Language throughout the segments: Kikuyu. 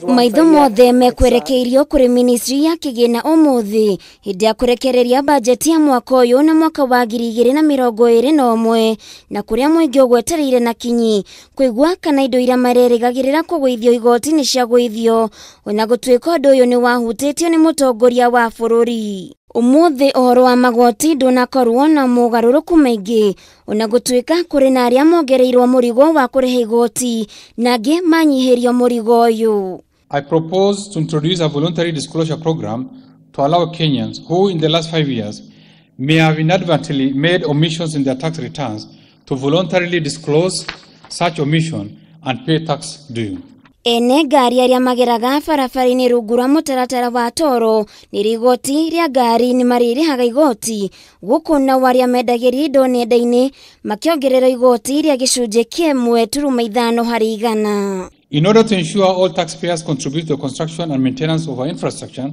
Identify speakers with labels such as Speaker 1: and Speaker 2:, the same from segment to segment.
Speaker 1: Maitho mothe mekwerekeirio kuri ministry ya kigina umuthi hindi ya kurekereria bajeti ya mwaka uyu na mwaka wa 2021 na kuria muingi ugwetereire na kinyi kuigua kana indo iria marerigagirira kugwithio igoti ni ciagwithio ona gutuika undu uyu ni wahutitio ni mutongoria wa bururi. Umuthi uhoro wa magoti ndunakorwo na mugaruruku maingi ona gutuika kuri na aria mongereirwo murigo wa kuriha igoti na angi manyihirio murigo uyu.
Speaker 2: I propose to introduce a voluntary disclosure program to allow Kenyans who in the last 5 years may have inadvertently made omissions in their tax returns to voluntarily disclose such omission and pay tax due.
Speaker 1: Ene ngari aria mageraga barabara-inĩ rungu rwa mũtaratara wa toro nĩ igoti rĩa ngari nĩ marĩrĩhaga igoti gũkũ nao arĩa mendagĩria indo nenda-inĩ makĩongererwo igoti rĩa gĩcunjĩ kĩa 1.5 harĩ igana.
Speaker 2: In order to ensure all taxpayers contribute to the construction and maintenance of our infrastructure,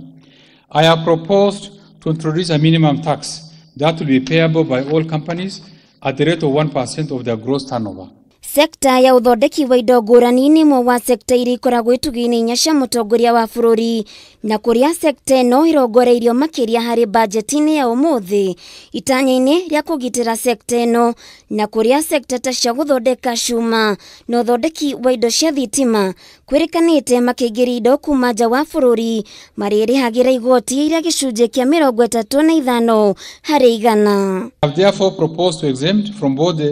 Speaker 2: I have proposed to introduce a minimum tax that will be payable by all companies at the rate of 1% of their gross turnover.
Speaker 1: Sekta ya uthondeki wa indo ngũrani nĩ ĩmwe wa sekta iria ikoragwo itugĩ-inĩ inya cia mũtongoria wa bũrũri na kũrĩa sekta ĩno ĩrongoreirio makĩria harĩ bajeti-inĩ ya ũmũthĩ itanya-inĩ rĩa kũgitĩra sekta ĩno na kũrĩa sekta ta cia gũthondeka cuma na ũthondeki wa indo cia thitima kwĩrĩkanĩte makĩingĩria indo kuma nja wa bũrũri marĩrĩhagĩra igoti rĩa gĩcunjĩ kĩa 35 harĩ igana.
Speaker 2: I have therefore proposed to exempt from both the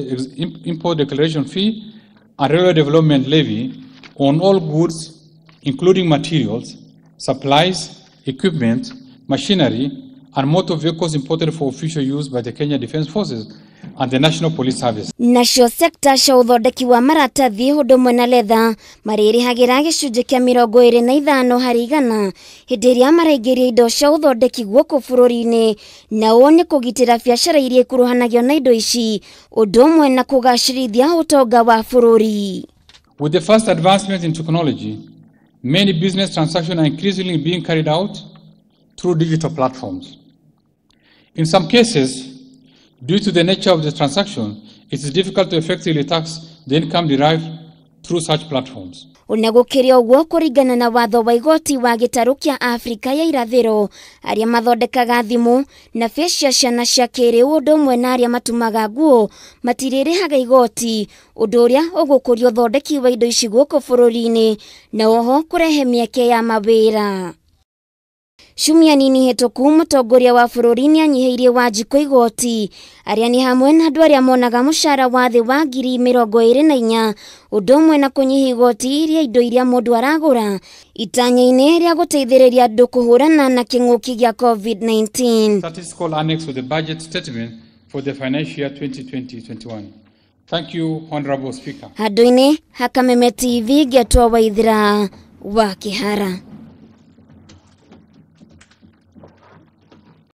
Speaker 2: import declaration fee and railway development levy on all goods, including materials, supplies, equipment, machinery, and motor vehicles imported for official use by the Kenya Defence Forces and the National Police Service.
Speaker 1: Nacio sekta cia uthondeki wa maratathi undu ũmwe na letha marĩrĩhagĩra gĩcunjĩ kĩa 25 harĩ igana hĩndĩ ĩrĩa maraingĩria indo cia uthondeki gũkũ bũrũri-inĩ na ũũ nĩ kũgitĩra biacara iria ikuruhanagio na indo ici ũndũ ũmwe na kũgacĩrithia ũtonga wa bũrũri.
Speaker 2: With the fast advancement in technology, many business transactions are increasingly being carried out through digital platforms. In some cases, due to the nature of the transaction, it is difficult to effectively tax the income derived through such platforms.
Speaker 1: Ona gũkĩrĩ ũguo kũringana na watho wa igoti wa gĩtarũ kĩa Afrika ya irathĩro arĩa mathondekaga thimũ na biacara ciana cia kĩrĩu ũndũ ũmwe na arĩa matumaga nguo matirĩrĩhaga igoti ũndũ ũrĩa ũgũkũria ũthondeki wa indo ici gũkũ bũrũri-inĩ na oho kũrehe mĩeke ya mawĩra. Ciumia nini hĩtũku mũtongoria wa bũrũri nĩanyihĩirie Wanjikũ igoti arĩa nĩ hamwe na andũ arĩa monaga mũcara wa thĩ wa 24,000 ũndũ ũmwe na kũnyihia igoti rĩa indo iria mũndũ aragũra itanya-inĩ rĩa gũteithĩrĩria andũ kũhũrana na kĩng'ũki gĩa COVID-19.
Speaker 2: Statistical annex of the budget statement for the financial year 2020-21. Thank you, Honorable Speaker.
Speaker 1: Handũ-inĩ ha Kameme TV ngĩatwo Waithira wa Kĩhara.